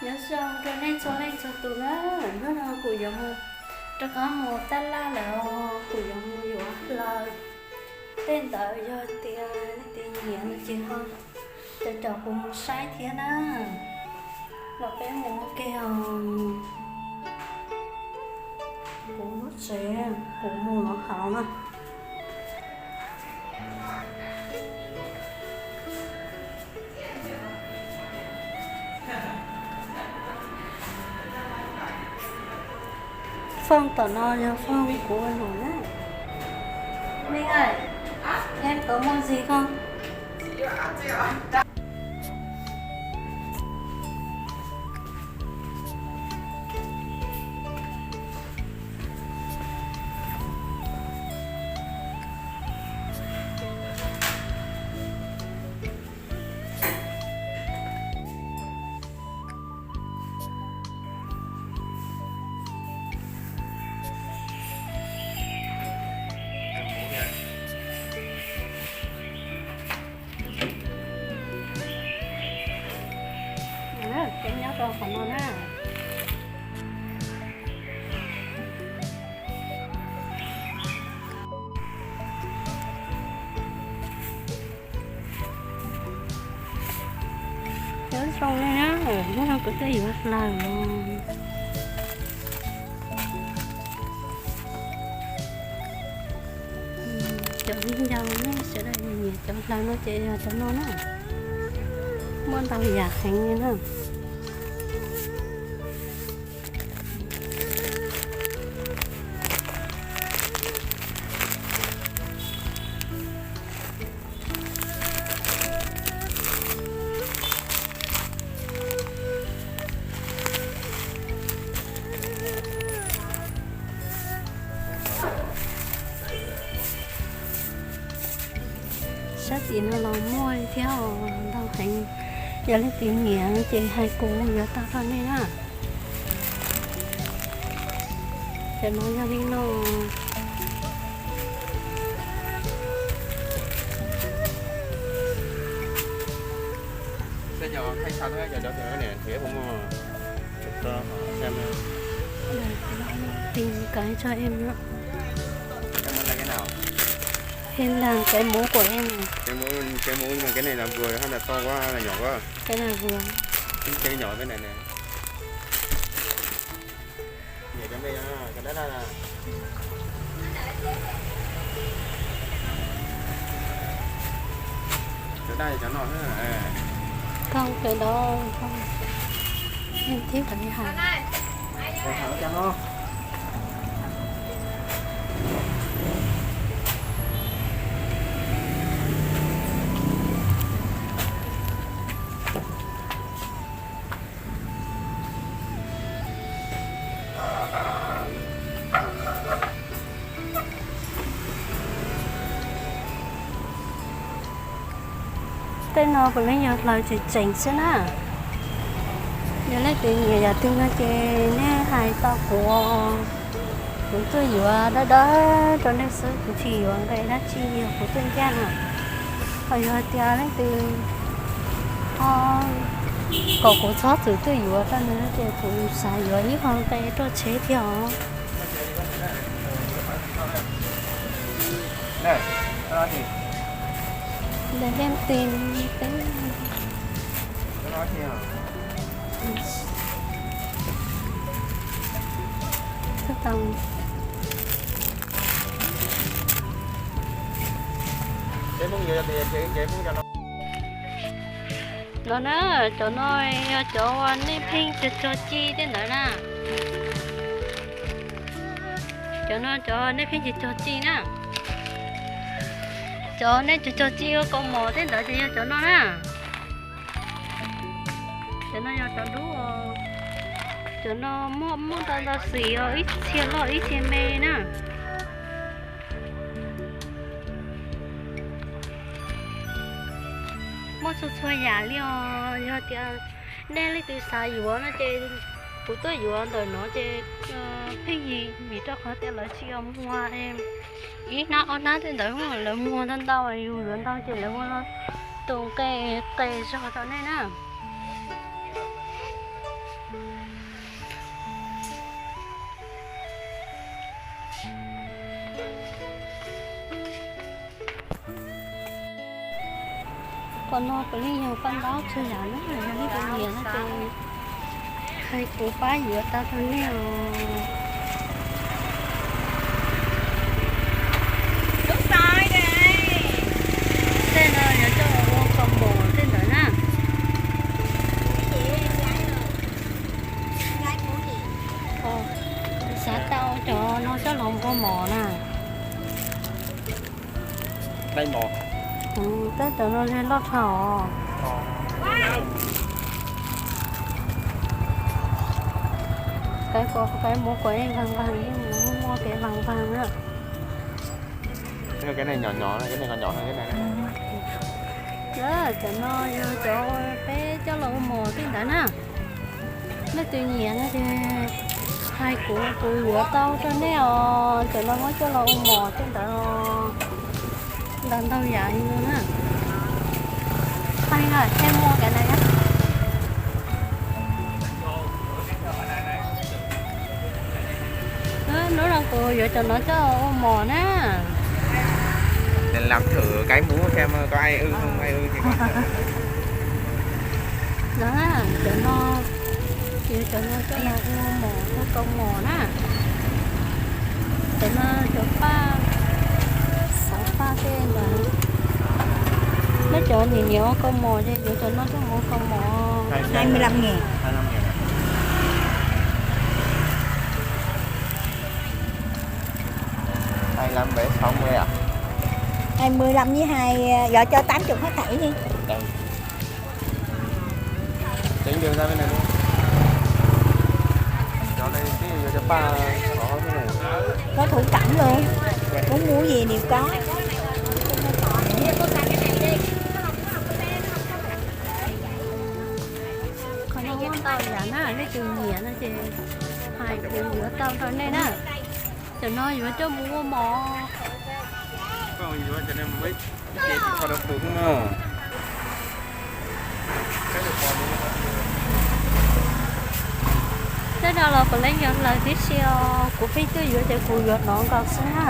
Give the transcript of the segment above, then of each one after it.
Nyob zoo rau nej txhua leej txhua tus na, hnub no kuv yuav mus rov qab mus tab laj lawm, kuv yuav mus yuav hlaws. Tej ntawd yog tias leej twg nyiam no ces ho caum caum kuv mus saib thiab na. Los peb mus ua ke os. Kuv lub tsev, kuv mus lov hauv na. Fooj tom no yog fooj kuv ua num na. Mej, em có mua gì không? Peb nyob rau qhov no na. Nyob zoo nej na, hnub no kuv twb yuav hlaws los. Cov viv ncaus nej sawv daws nyiam cov hlaws no ces yog cov no na. Muaj ntau yam heev li na. Sab tim no los muaj thiab os, ntau heev. Yog leej twg nyiam ces hais kuv yuav tau rau nej na. Cov no yog li no. Tìm cái cho em nữa. Em làm cái mũ của em này. Cái mũ, cái mũ nhưng mà cái này là vừa hay là to quá, hay là nhỏ quá? Cái này vừa. Cái, cái nhỏ bên này này. Nhảy cho mẹ, cái đó là Cov daj cov no xwb. Không, cái đó không. Em tiếp phải đi hả? Còn thảo cho nó. Tej no puav leej yog hlaws tseem tseem xwb na. Yog leej twg nyiam yam twg no ces nej hais tau kuv, kuv tuaj yuav dawb dawb rau nej xwb, kuv tsis yuav nqe dab tsi, yog kuv tuaj ncaj na. Ho yog tias leej twg ho kom kuv txhob txwm tuaj yuav rau nws no ces kuv xav yuav ib qho nqe tuaj tsheb thiab os. Ntawm leej twg peb tau. No na, cov no yog cov uas nej pheej cog cog ci tej ntawd na. Cov no cov nej pheej cog cog ci na. Cov nej cog cog ci ua kaus mom tej ntawd ces yog cov no na. Cov no yog cov dub, cov no muaj muaj ntau ntau xim os, ib txhia loj ib txhia me na. Muaj txhua txhua yam li os. Yog tias nej leej twg xav yuav no ces kuv tuaj yuav ntawm no ces pheej yig vim rau qhov tias lawv tsis yog muag ib hnab ob hnab tej ntawd, lawv muag ntau ntau, yus yuav ntau ces lawv ua tus nqe qes zog rau nej na. Qhov no puav leej yog paj ntaub txhua yam na, yog nej tus nyiam no ces hais kuv pab yuav tau rau nej os. Tej no yuav coj los ua kaus mom tej ntawd na. Xav tau cov no coj los ua mom na. Tab cov no loj dhau os. Qaib muab kuav ib vaag vaag, muaj muaj kev vaag vaag na. Cov no yog cov peb coj los ua mom tej ntawd na. Nej tus nyiam no ces hais kuv, kuv yuav tau rau nej os. Cov no muab coj los ua mom tej ntawd, ntau ntau yam li no na. Hais thiaj muaj kev na. Hnub no kuv yuav cov no coj ua mom na. Lam thử cái mũ xem có ai ưng không, ai ưng thì có thể. Cov no, yuav cov no coj los ua mom, ua kaus mom na. Cov no cov paj, xav paj tej ntawd. Neb cov nyiam nyiam ua kaus mom ces yuav cov no coj mus ua kaus mom. Hai mươi lăm nghìn. Hai mươi lăm với sáu mươi à? Hai mươi lăm với hai, giờ cho tám mươi hết thảy đi. Tính đều ra bên này luôn. Cov này tí giờ cho ba có thế này. Có thổ cẩm luôn. Muốn mua gì đều có. Qhov no muaj ntau yam na, nej tus nyiam no ces hais kuv yuav tau rau nej na. Cov no yuav coj mus ua mov. Tej no los puav leej yog lawv tib si os, kuv pheej tuaj yuav ces kuv yuav hnov nkaus xwb na.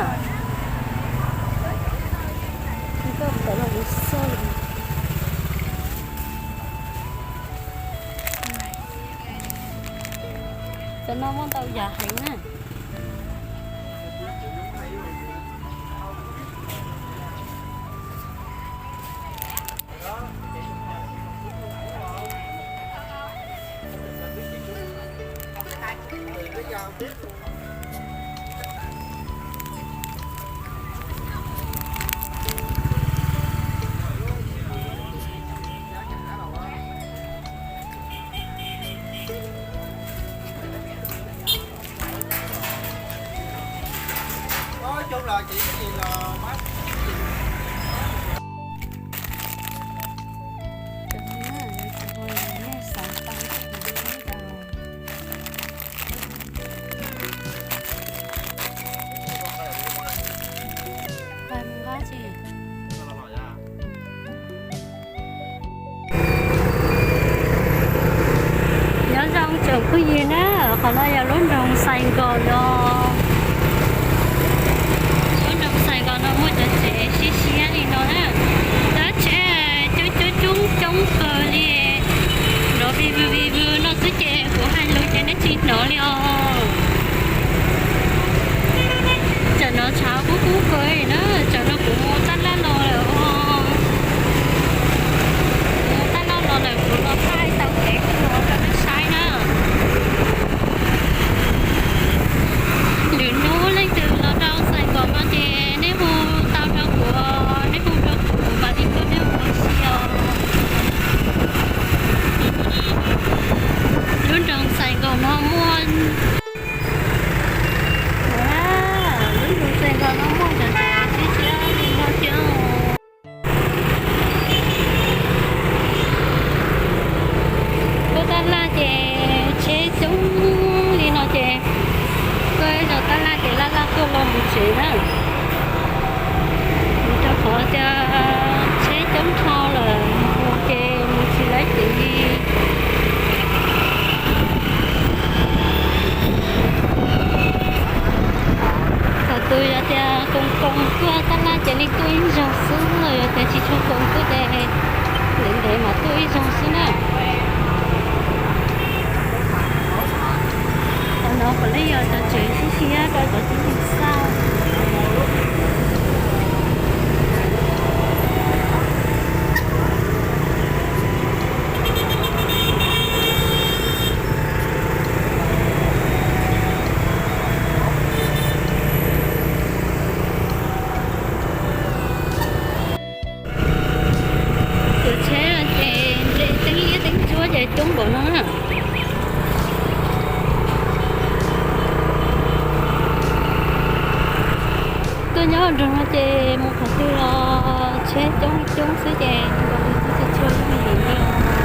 Cov no muaj ntau yam heev na. Nyob zoo tsoom phooj ywg na, qhov no yog lub nroog Xais Nkos no. Lub nroog Xais Nkos no muaj cov tsev siab siab li no na. Cov tsev coob coob coob coob kawg li. Nrov vij vwg vij vwg no xwb ces kuv hais lus ces nej tsis hnov li os. Tam no tshav kub kub kawg li na, tam no kuv mus tab laj los lawm os. Mus tab laj los lawm kuv los thaij tau kev kuv los rau nej saib na. Lwm hnub leej twg los rau Xais Nkos no ces nej hu tau rau kuv, nej hu rau kuv mam li tuaj nej ua si os. Lub nroog Xais Nkos no muaj, lub nroog Xais Nkos no muaj cov tsev siab siab li no thiab. Tuaj tab laj ces tsheb coob li no ces tuaj ib zaug tab laj ces laj laj tuaj los mus tsev na. Vim rau qhov tias tsheb coob dhau lawm mus ces mus tsis laib tsev li. Thaum twg yog tias koom koom tuaj tab laj ces li tuaj ib zaug xwb, yog tias tsis tshua koom tuaj ces Ces mas tuaj ib zaug xwb na. Qhov no puav leej yog cov tsev siab siab rau cov tib neeg xauj. Cov tsheb ces nres teeb liab teeb ntsuab ces coob npaum no na. Tuaj nyob nroog no ces mus qhov twg los tsheb coob coob xwb ces nkaus li tsis tshua yooj yim li.